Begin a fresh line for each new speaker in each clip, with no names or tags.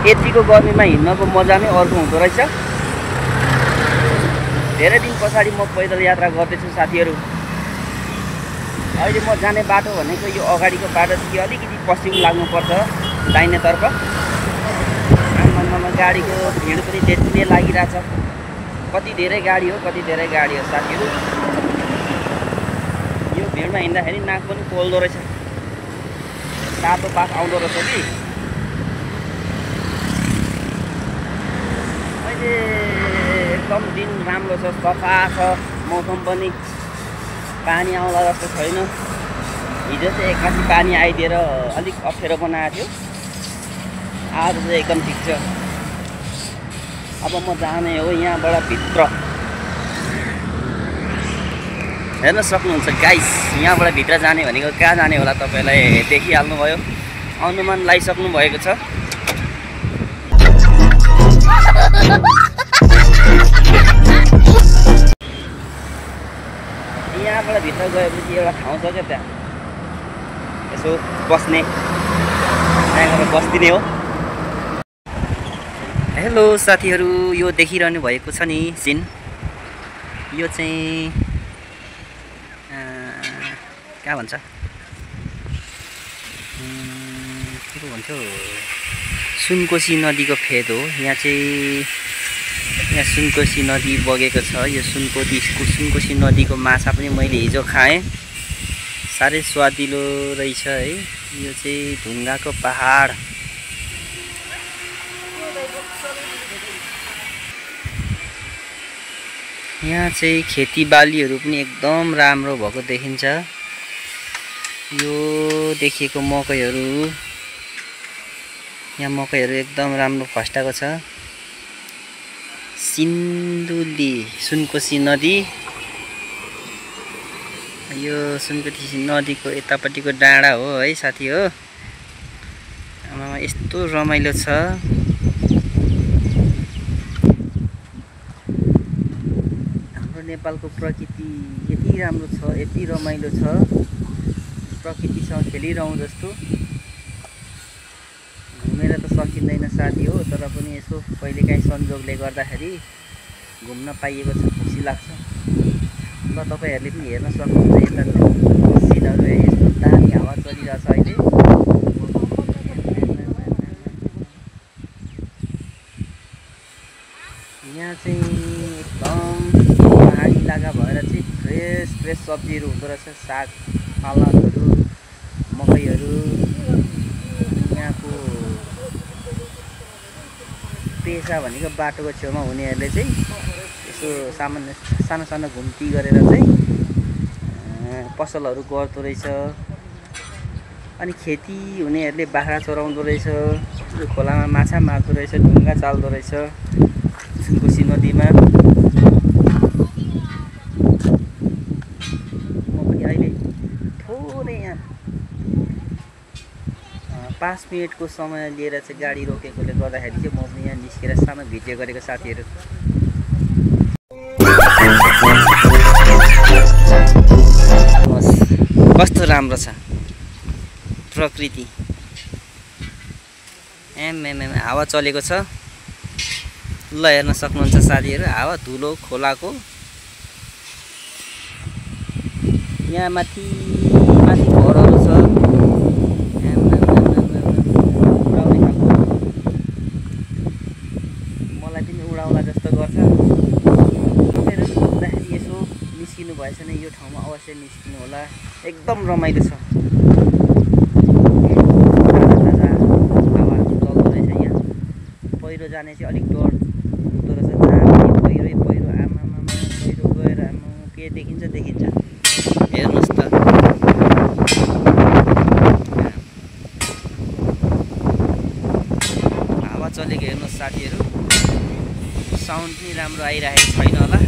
यतिको गर्मीमा हिँड्नको मजा नै अर्को हुँदो रहेछ। धेरै दिन पछाडि म पैदल यात्रा गर्दैछु साथीहरू। अहिले म जाने बाटो भनेको यो अगाडिको बाटोदेखि अलिकति पश्चिम लाग्नुपर्छ दाहिनेतर्फ। आमामा गाडीको भिड पनि त्यति नै लागिरहेछ। कति धेरै गाडी हो साथीहरू। यो भिडमा हिँड्दाखेरि नाक पनि पोल्दो रहेछ, तातो बास आउँदो रहेछ कि। अहिले एकदम दिन राम्रो छ, सफा छ मौसम पनि। पानी आउला जस्तो छैन। हिजो चाहिँ एक्कासी पानी आइदिएर अलिक अप्ठ्यारो बनाएको थियो। आज चाहिँ एकदम ठिक छ। अब म जाने हो यहाँबाट भित्र। हेर्न सक्नुहुन्छ गाइस, यहाँबाट भित्र जाने भनेको कहाँ जाने होला तपाईँलाई देखिहाल्नुभयो, अनुमान लगाइसक्नु भएको छ। यहाँबाट भित्र गएपछि एउटा ठाउँ छ क्या, त्यहाँ यसो बस्ने, त्यहाँ गएर बस्दिने हो। हेलो साथीहरू, यो देखिरहनु भएको छ नि सिन, यो चाहिँ कहाँ भन्छ, के पो भन्छ, सुनकोशी नदीको फेद हो। यहाँ सुनकोशी नदी बगेको छ। यो सुनकोशी नदीको माछा पनि मैले हिजो खाएँ, साह्रै स्वादिलो रहेछ है। यो चाहिँ ढुङ्गाको पहाड। यहाँ चाहिँ खेतीबालीहरू पनि एकदम राम्रो भएको देखिन्छ। यो देखिएको मकैहरू, यहाँ मकैहरू एकदम राम्रो फस्टाएको छ। सिन्धुली सुनकोशी नदी, यो सुनकोशी नदीको यतापट्टिको डाँडा हो है साथी हो। आमामा यस्तो रमाइलो छ। हाम्रो नेपालको प्रकृति यति राम्रो छ, यति रमाइलो छ, प्रकृतिसँग खेलिरहँ जस्तो। घुमेर त सकिँदैन साथी हो, तर पनि यसो कहिलेकाहीँ संयोगले गर्दाखेरि घुम्न पाइएको छ, खुसी लाग्छ। ल तपाईँहरूले पनि हेर्न सक्नुहुन्छ यता सिनहरू, यस्तो दामी हावा चलिरहेछ अहिले। यहाँ चाहिँ एकदम पहाडी इलाका भएर चाहिँ फ्रेस सब्जीहरू हुँदो रहेछ, साग पालकहरू, मकैहरू। यहाँको पेसा भनेको बाटोको छेउमा हुनेहरूले चाहिँ यसो सामान्य सानो घुम्ती गरेर चाहिँ पसलहरू गर्दो रहेछ। अनि खेती हुनेहरूले बाख्रा चराउँदो रहेछ, यो खोलामा माछा मार्दो रहेछ, ढुङ्गा चाल्दो रहेछ सुनकोशी नदीमा। म पनि अहिले थोरै यहाँ 5 मिनटको समय लिएर चाहिँ गाडी रोकेकोले गर्दाखेरि चाहिँ म पनि यहाँ निस्केर सानो भिडियो गरेको साथीहरू। कस्तो राम्रो छ प्रकृति। हावा चलेको छ। ल हेर्न सक्नुहुन्छ साथीहरू, हावा धुलो खोलाको। यहाँ माथि घरहरू छ, मलाई पनि उडाउला जस्तो गर्छ। तपाईँहरू घुम्दाखेरि यसो निस्किनु भएछ भने यो ठाउँमा अवश्य निस्किनु होला, एकदम रमाइलो छ। पहिरो जाने चाहिँ अलिक डर हुँदो रहेछ, पहिरो आमामा पहिरो गएर आमा के देखिन्छ। हेर्नुहोस् त, हावा चलेको हेर्नुहोस् साथीहरू। साउन्ड पनि राम्रो आइरहेको छैन होला,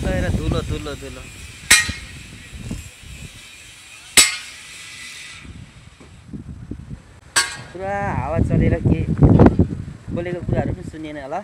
गएर धुलो। पुरा हावा चलेर के बोलेको कुराहरू पनि सुनिएन होला।